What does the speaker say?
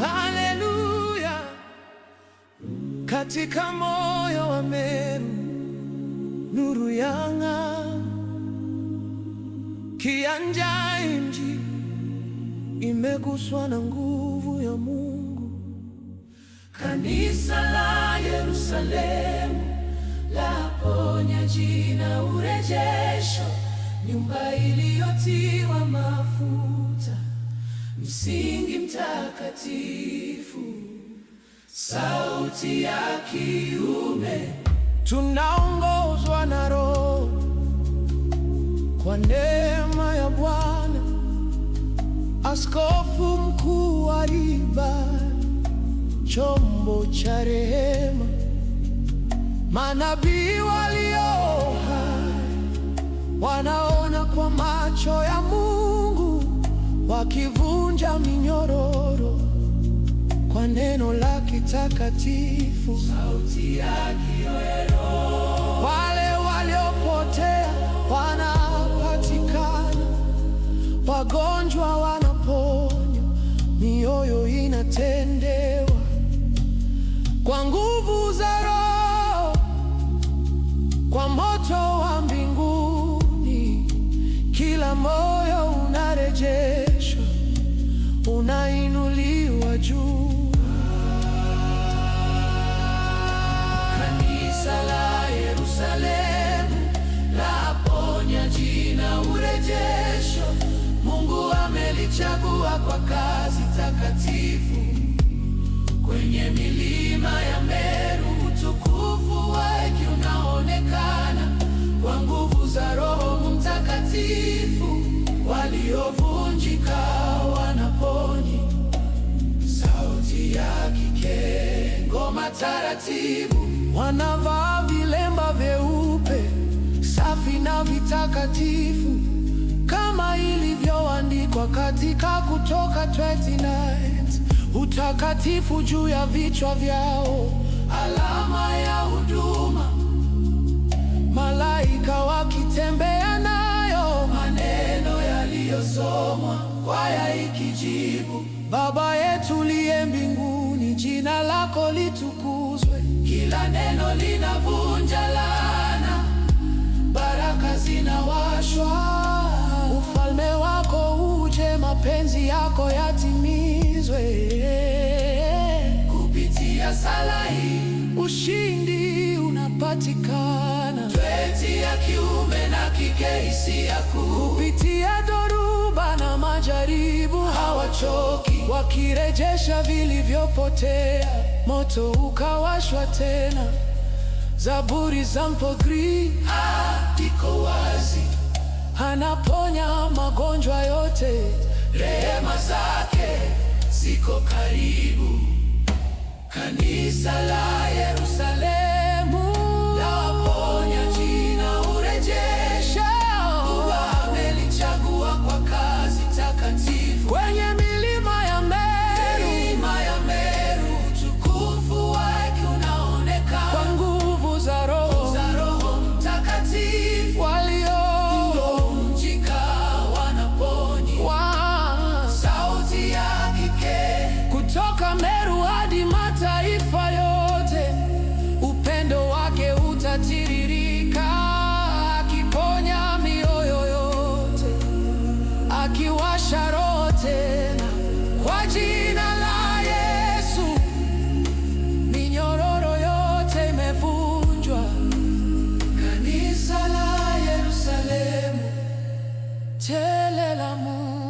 Haleluya! Katika moyo wa Meru nuru yang'aa, Kianjai mji imeguswa na nguvu ya Mungu. Kanisa la Yerusalemu la ponyaji na urejesho, nyumba iliyotiwa mafuta, msingi mtakatifu, sauti ya kiume. Tunaongozwa na Roho kwa neema ya Bwana, Askofu Mkuu wa ibada, chombo cha rehema, manabii walio hai wanaona kwa macho ya Mungu, wakivunja minyororo kwa neno lake takatifu. Sauti ya Kioero. Wale waliopotea wanapatikana, wagonjwa wanaponywa, mioyo inatendewa kwa nguvu za Roho, kwa moto wa mbinguni. Kila moyo unarejeshwa, unainuliwa juu. Kanisa la Yerusalemu la ponyaji na urejesho. Mungu amelichagua kwa kazi takatifu. Kwenye milima ya Meru utukufu wake unaonekana kwa nguvu za Roho Mtakatifu. Waliovunjika wanaponywa. Sauti ya kike, ngoma taratibu. Wanavaa vilemba vyeupe safi na vitakatifu, kama ilivyoandikwa katika Kutoka 29, utakatifu juu ya vichwa vyao, Alama ya huduma, malaika wakitembea nayo. Maneno yaliyosomwa, kwaya ikijibu. Baba yetu uliye mbinguni, jina lako litukuzwe. Kila neno linavunja laana, Baraka zinawashwa, ufalme wako uje, mapenzi yako yatimizwe. Kupitia sala hii Ushindi unapatikana tweti ya kiume na kike, hisia kuu, kupitia dhoruba na majaribu, hawachoki, wakirejesha vilivyopotea, moto ukawashwa tena. Zaburi za Mpogri iko wazi, anaponya magonjwa yote. Rehema zake ziko karibu. Kanisa la Yerusalemu la ponyaji na urejesho, Baba amelichagua kwa kazi takatifu. Kwenye milima ya Meru, Milima ya Meru, utukufu wake unaonekana kwa nguvu za Roho za Roho Mtakatifu. Walio Vunjika wanaponywa, sauti ya kike kutoka Meru hadi mataifa yote, upendo wake utatiririka, akiponya mioyo yote, akiwasha roho tena. Kwa jina la Yesu, minyororo yote imevunjwa. Kanisa la Yerusalemu, tele la Mungu.